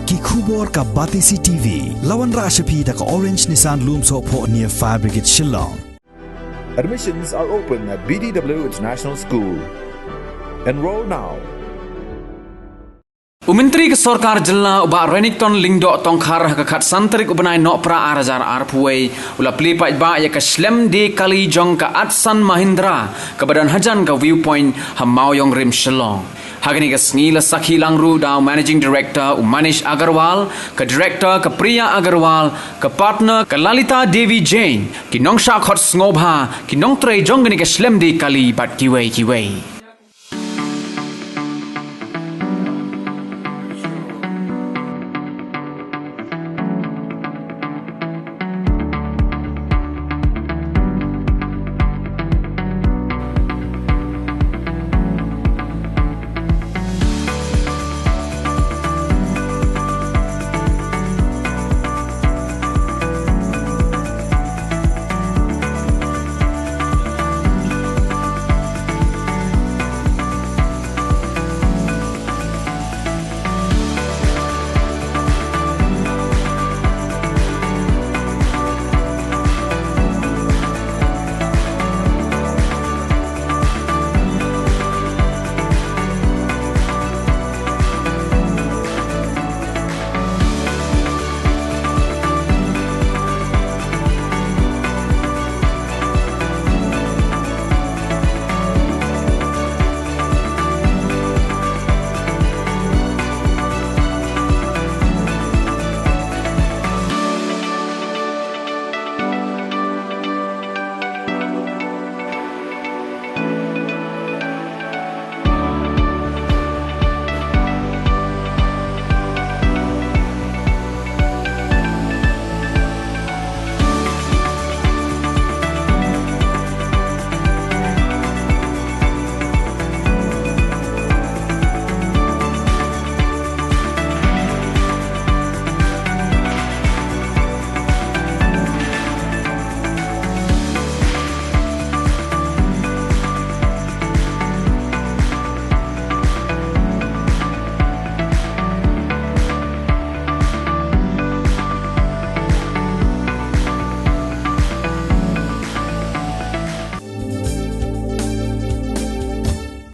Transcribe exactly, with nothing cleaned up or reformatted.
Ki khubor ka Batesi T V. La wanrah sha phi da ka Orange Nissan Lumsohphoh near Fire Brigade Shillong. Admissions are open at B D W International School. Enroll now. U Myntri ka Sorkar Jylla u Bah Renikton Lyngdoh Tongkhar ha ka khatsan tarik u bnai Nohprah ar hajar arphew wei u la plie paidbah ïa ka shlem die kali jong ka Atsan Mahindra kaba don hajan ka Viewpoint ha Mawïong Rim Shillong. Ha kane ka sngi la sakhi lang ruh da u Managing Director u Manish Agarwal, ka Director ka Priya Agarwal, ka Partner ka Lalita Devi Jain, ki nongshah khot sngewbha, ki nongtrei jong kane ka shlem die kali bad kiwei kiwei.